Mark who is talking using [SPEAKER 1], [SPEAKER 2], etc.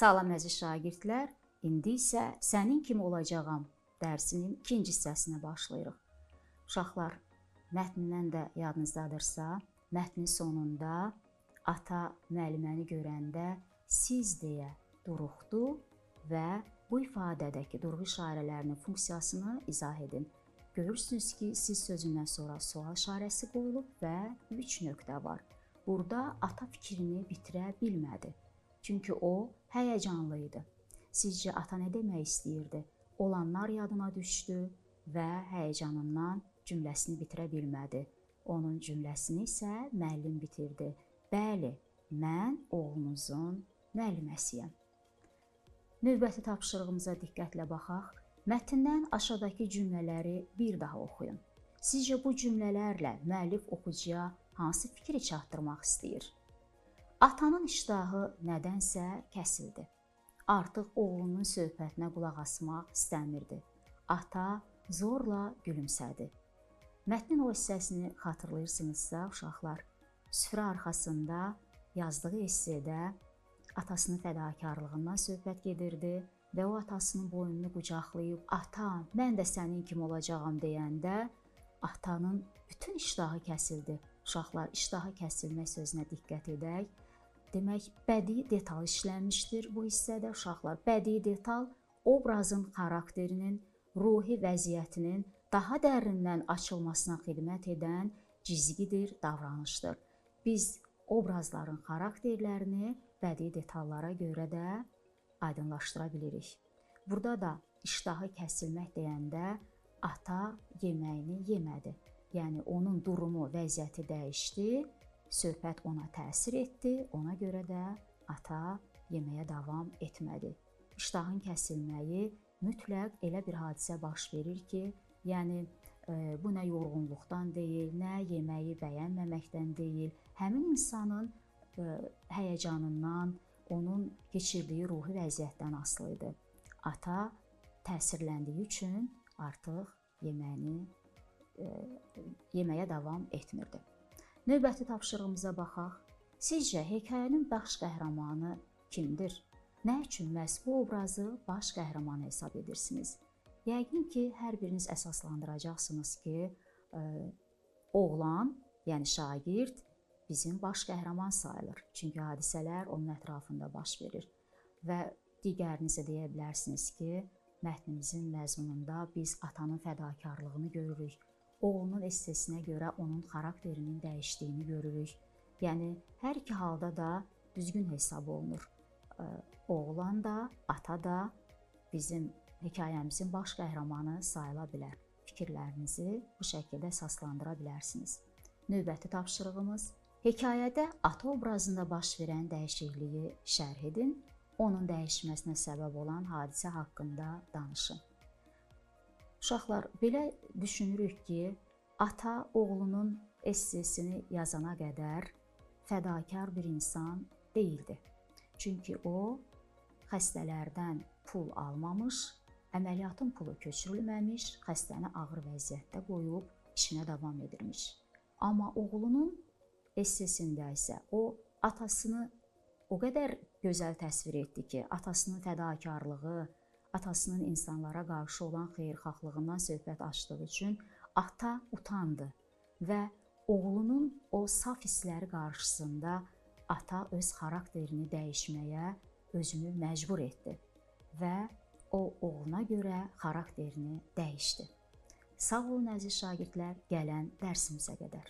[SPEAKER 1] Salam əziz şagirdlər, indi isə Sənin kimi olacağam dərsinin ikinci hissəsinə başlayırıq. Uşaqlar, mətndən də yadınızdadırsa, mətnin sonunda ata müəlliməni görəndə siz deyə duruxdu və bu ifadədəki durğu işarələrinin funksiyasını izah edin. Görürsünüz ki, siz sözündən sonra sual işarəsi qoyulub və 3 nöqtə var. Burada ata fikrini bitirə bilmədi. Çünki o həyəcanlı idi. Sizcə ata nə demək istəyirdi? Olanlar yadına düşdü və həyəcanından cümləsini bitirə bilmədi. Onun cümləsini isə müəllim bitirdi. Bəli, mən oğlunuzun müəlliməsiyəm. Növbəti tapşırığımıza diqqətlə baxaq. Mətndən aşağıdakı cümlələri bir daha oxuyun. Sizcə bu cümlələrlə müəllif oxucuya hansı fikri çatdırmaq istəyir? Atanın iştahı nədənsə kəsildi. Artıq oğlunun söhbətinə qulaq asmaq istəmirdi. Ata zorla gülümsədi. Mətnin o hissəsini xatırlayırsınızsa, uşaqlar, süfrə arxasında yazdığı essedə atasının fədakarlığından söhbət gedirdi və o atasının boynunu qucaqlayıb, "Ata, mən də sənin kimi olacağam" deyəndə atanın bütün iştahı kəsildi. Uşaqlar, iştahı kəsilmək sözünə diqqət edək. Demək, bədii detal işlənmişdir bu hissədə uşaqlar. Bədii detal obrazın xarakterinin, ruhi vəziyyətinin daha dərindən açılmasına xidmət edən cizgidir, davranışdır. Biz obrazların xarakterlərini bədii detallara görə də aydınlaşdıra bilirik. Burada da iştahı kəsilmək deyəndə ata yeməyini yemədi. Yəni onun durumu, vəziyyəti dəyişdi, söhbət ona təsir etdi, ona görə də ata yeməyə davam etmədi. İştahın kəsilməyi mütləq elə bir hadisə baş verir ki, yəni bu nə yorğunluqdan deyil, nə yeməyi bəyənməməkdən deyil, həmin insanın həyəcanından, onun keçirdiyi ruhi vəziyyətdən asılı idi. Ata təsirləndiyi üçün artıq yeməyə davam etmirdi. Növbəti tapşırığımıza baxaq. Sizcə hekayənin baş qəhrəmanı kimdir? Nə üçün məhz bu obrazı baş qəhrəmanı hesab edirsiniz? Yəqin ki, hər biriniz əsaslandıracaqsınız ki, oğlan, yəni şagird bizim baş qəhrəman sayılır. Çünki hadisələr onun ətrafında baş verir. Və digərinizə deyə bilərsiniz ki, mətnimizin məzmununda biz atanın fədakarlığını görürük. Oğlunun essesinə görə onun xarakterinin dəyişdiyini görürük. Yəni, hər iki halda da düzgün hesab olunur. Oğlan da, ata da bizim hekayəmizin baş qəhrəmanı sayıla bilər. Fikirlərinizi bu şəkildə əsaslandıra bilərsiniz. Növbəti tapşırığımız: hekayədə ata obrazında baş verən dəyişikliyi şərh edin, onun dəyişməsinə səbəb olan hadisə haqqında danışın. Uşaqlar, belə düşünürük ki, ata oğlunun essesini yazana qədər fədakar bir insan deyildi. Çünki o, xəstələrdən pul almamış, əməliyyatın pulu köçürülməmiş, xəstəni ağır vəziyyətdə qoyub işinə davam edirmiş. Amma oğlunun essesində isə o, atasını o qədər gözəl təsvir etdi ki, atasının fədakarlığı, atasının insanlara qarşı olan xeyirxahlığından söhbət açdığı üçün ata utandı və oğlunun o saf hissləri qarşısında ata öz xarakterini dəyişməyə özünü məcbur etdi və o oğluna görə xarakterini dəyişdi. Sağ olun əziz şagirdlər, gələn dərsimizə qədər.